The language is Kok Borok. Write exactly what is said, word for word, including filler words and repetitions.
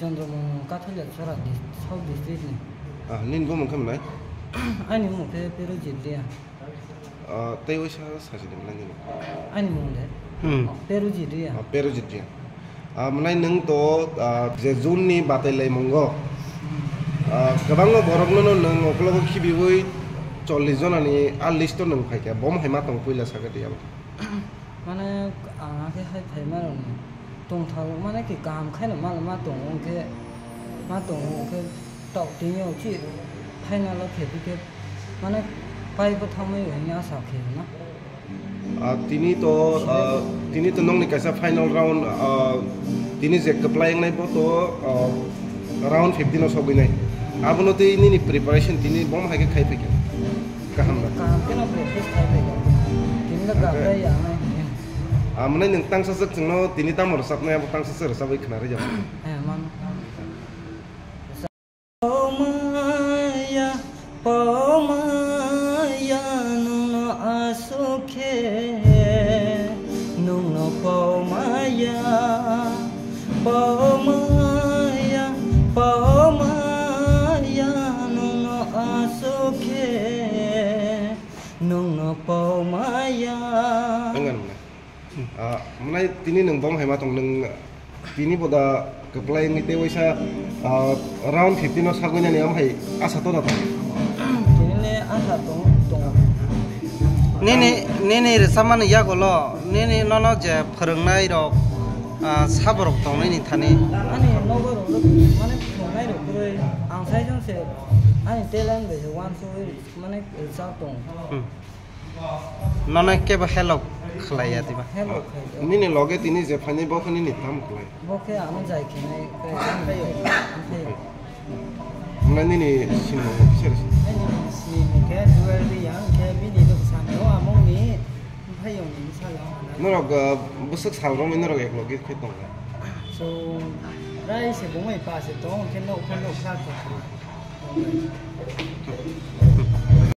Chandra Mung Kathalik Chora dis-, South District ni. Ah, nini bumung khe mwnai? Ani bumung khe Perujit Reang. Ah, tei waisa sachi de mwnai nini? Ani bumung de? Hmm. Perujit Reang. Ah, Perujit Reang. Ah, mwnai nwng to, ah, je June ni batai laimungo. Hmm. Ah, kwbangma borok no nwng uklogo khibiwi chollish jona ni a list o nwng phaikha. Bom hai ma tong puila sakha de abo. Mane ang akhe hai phaima rokni tongthok mane ki kaham khaino ma, ma tongo hwnkhe, ma tongo hwnkhe tok tini o chi final o khe, khe mane pai bo thangmani hwnwi asa khe na. Ah, tini to, ah, tini to nokni kaisa final round, ah, tini je kwplai wngnai bo to, ah, round fifteen o sogwi nai. Abono tei nini preparation tini bom hai khe khai phaikha. Kaham na? Kaham kheno practice khai phaikha. Tini to Okay. gabrai ya nai. Ah, mwnai nwng tangsa swk chwngno tini tamo rwchapnai abo tangsa swk rwchapwi khna rwjak. Eh, man. Pomaya, pomaya, nwngno aswk khe, nwngno pomaya, pomaya, pomaya, nwngno aswk khe, nwngno pomaya. Ang ano na. Ah, mwnai tini nwng bom hai ma tong nwng tini boda kwplai wngwi tei waisa, ah, round fifteen o sagwi nani am hai asa to da tong. Tini le asa tong, tong. Nini, nini rwchapmani yagulo nini nono je phwrwngnai rok, ah, saborok tong nini thani. Ani nogo rok mane phwrwngnai rok kwrwi ang sai jang se ani talent bai se wansugwi mane rwchap tong. Hmm. Nono kebo help khlaiya diba? Help khlaiya. Nini loge tini je phainai bo khe nini tamo khlai? Bo khe ano jai khenai, khe ano jai khenai. Wngkha nini sinmung kisa rwsi. Nini sinmung khe Jewel Reang khe bini dukha samung amungni mphaiyungni bwsalo. Norok, uh, bwswk sal romwi norok ek loge khe tongo? So, rai se bumui pa se tong khe nok khe nok kha khe.